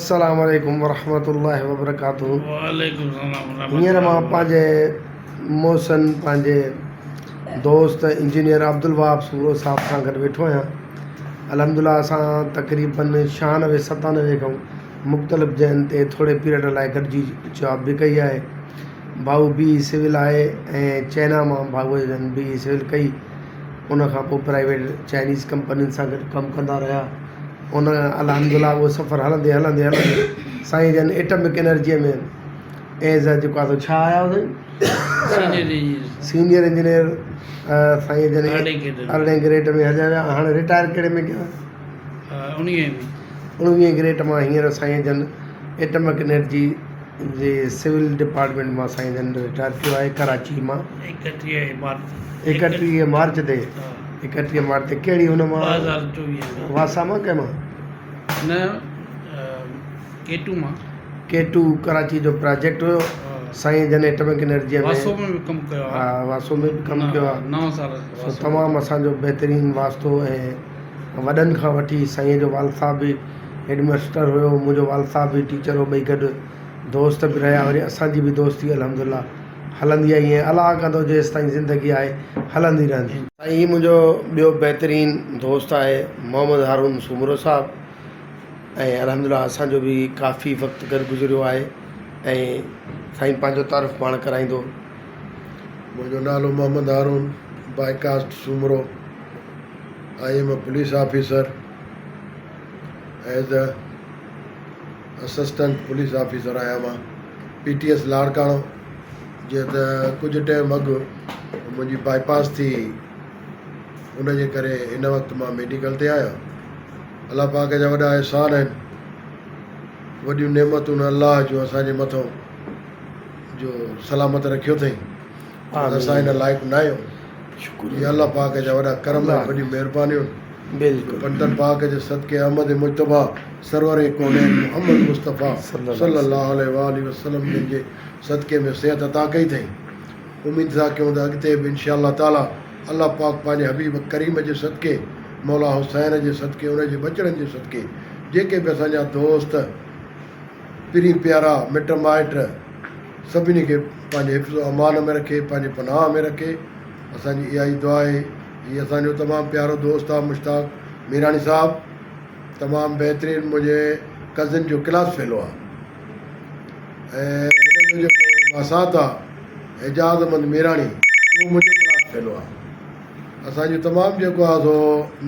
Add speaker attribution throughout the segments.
Speaker 1: السلام عليڪم ورحمة الله وبرڪاته
Speaker 2: وعليڪم السلام ورحمة
Speaker 1: هينئر
Speaker 2: الله
Speaker 1: مان پنهنجي محسن پنهنجي دوست انجنيئر عبدالوهاب سومرو صاحب سان گڏ ويٺو آهيان الحمدلله اسان تقريبن 96 97 کان مختلف جاين تي ٿوري پيريڊ لاء گڏجي جاب به ڪئي آهي ڀائو بي اي سول آهي ۽ چائنا مان ڀائو جن بي اي سول ڪئي ان کان پوء پرائيويٽ چائنيز ڪمپنين سان گڏ ڪم ڪندا رهيا ان الحمد لله اهو سفر هلندي هلندي هلندي سائين جن ايٽمڪ انرجيء ۾ ايز ا جيڪو آهي سو ڇا آيا هو سائين سينيئر انجنيئر سائين جن ارڙهين گريڊ ۾ هليا ويا هاڻي رٽائر ڪهڙي ۾ ڪيو اڻويهين گريڊ مان هينئر سائين جن ايٽمڪ انرجي جي سول ڊپارٽمينٽ مان سائين جن رٽائر ٿيو آهي ڪراچي مان ايڪٽيهه مارچ تي ايڪٽيهه مارچ تي ڪهڙي هن مان واسا مان ڪنهن مان
Speaker 2: نه ڪي ٽو مان
Speaker 1: ڪي ٽو ڪراچي جو پراجيڪٽ هيو سائين جن ايٽمڪ انرجي ۾
Speaker 2: واسو ۾ به ڪم ڪيو آهي
Speaker 1: ها واسو ۾ به ڪم ڪيو آهي
Speaker 2: 9 سال
Speaker 1: سو تمام اسان جو بهترين واسطو ۽ وڏن کان وٺي سائين جو والد صاحب به هيڊ ماسٽر هيو منهنجو والد صاحب به ٽيچر هو ٻئي گڏ دوست به رهيا وري اسان جي به دوستي الحمد لله هلندي آئي ۽ الله ڪندو جيستائين زندگي آهي هلندي رهندي. سائين هي منهنجو ٻيو بهترين دوست آهي محمد هارون سومرو صاحب ۽ الحمد لله اسان جو به ڪافي وقت گڏ گذريو آهي ۽ سائين پنهنجو تعارف پاڻ ڪرائيندو.
Speaker 3: منهنجو نالو Muhammad Haroon by caste Soomro I am a police officer as a assistant police officer آهيان مان پي ٽي ايس لاڙڪاڻو جيئن ته ڪجهه ٽائيم اڳ منهنجي باء پاس ٿي ان جي ڪري هن وقت مان ميڊيڪل تي آهيان الله پاڪ جا وڏا احسان آهن وڏيون نعمتون الله جون اسان جي مٿو جو سلامت رکيو اٿئي اسان هن لائق نه آهيون شڪر الله پاڪ جا وڏا ڪرم آهن وڏيون مهربانيون
Speaker 1: بلڪل
Speaker 3: پنجتن پاڪ جي صدقي احمد مجتبيٰ سرور ڪونين محمد مصطفيٰ صلي الله عليه واٰله وسلم جن جي صدقي ۾ صحت عطا ڪئي اٿئي اميد ٿا ڪيون ته اڳتي به انشاء الله تعالي الله پاڪ پنهنجي حبيب ڪريم جي صدقي مولا حسين جي صدقي ان جي ٻچڙن جي صدقي جيڪي به اسان جا دوست پرين پيارا مٽ مائٽ سڀني کي پنهنجي حفظ و امان ۾ رکي پنهنجي پناهه ۾ رکي اسان جي اها ئي دعا آهي. هي اسان جو تمام پيارو دوست آ مشتاق ميراڻي صاحب تمام بهترين منهنجي ڪزن جو ڪلاس فيلو آ ۽ هن جو جيڪو ماسات آ اعجاز احمد ميراڻي اهو منهنجو ڪلاس فيلو آ اسان جو تمام جيڪو آ سو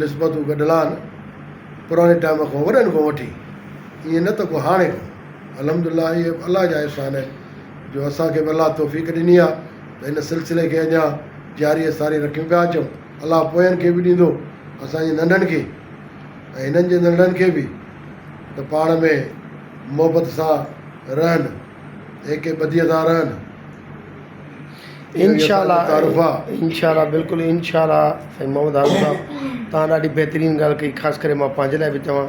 Speaker 3: نسبتون گڏيل آهن پراڻي ٽائيم کان وڏن کان وٺي ائين نه ته ڪو هاڻي کان الحمدلله اهي الله جا احسان آهن جو اسان کي به الله توفيق ڏني آ ته ان سلسلي کي اڃا جاري ۽ ساري رکيون پيا اچون. الله پوين کي به ڏيندو، اسان جي ننڍن کي ۽ هنن جي ننڍن کي به ته پاڻ ۾ محبت سان رهن، ايڪي ٻڌيء سان رهن. اهو ئي
Speaker 1: انشاء
Speaker 3: اسان جو
Speaker 1: الله
Speaker 3: تعارف آ.
Speaker 1: انشاء الله بلڪل انشاء الله سائين محمد هارون صاحب توهان ڏاڍي بهترين ڳالهه ڪئي خاص ڪري مان پنهنجي لاء به چوان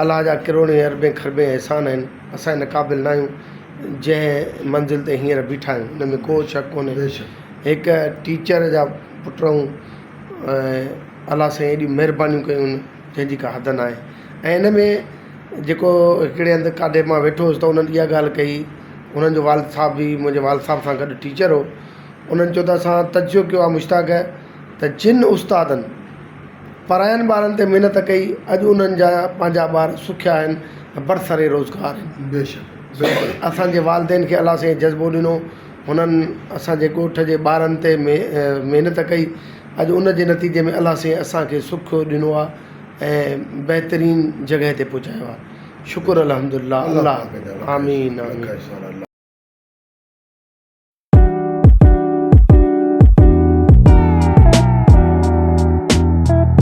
Speaker 1: الله جا ڪروڙين اربين کربين احسان آهن اسان ان قابل ناهيون جنهن منزل تي هينئر بيٺا آهيون ان ۾ ڪو شڪ ڪونهي هڪ ٽيچر جا پٽ آهيون ۽ الله سائين ايڏيون مهربانيون ڪيون آهن جنهن جي ڪا حد ناهي ۽ ان ۾ جيڪو هڪڙي هنڌ ڪاڏي مان ويٺو هوس ته انهن اها ڳالهه ڪئي انهن جو والد صاحب به منهنجي والد صاحب سان گڏ ٽيچر هو انهن چيو ته اسان تجزيو ڪيو آهي مشتاق ته جن استادن پراين ٻارن تي محنت ڪئي اڄ انهن جا پنهنجا ٻار سکيا آهن ۽ برسر روزگار آهن.
Speaker 3: بيشڪ بلڪل.
Speaker 1: اسان جي والدين کي الله سائين جذبو ڏنو هنن اسان جي ڳوٺ جي ٻارن تي محنت ڪئي اڄ ان جي نتيجي ۾ الله سائين اسان کي سک ڏنو آهي ۽ بهترين جڳهه تي پهچايو آهي شڪر الحمدلله الله آمين آمين.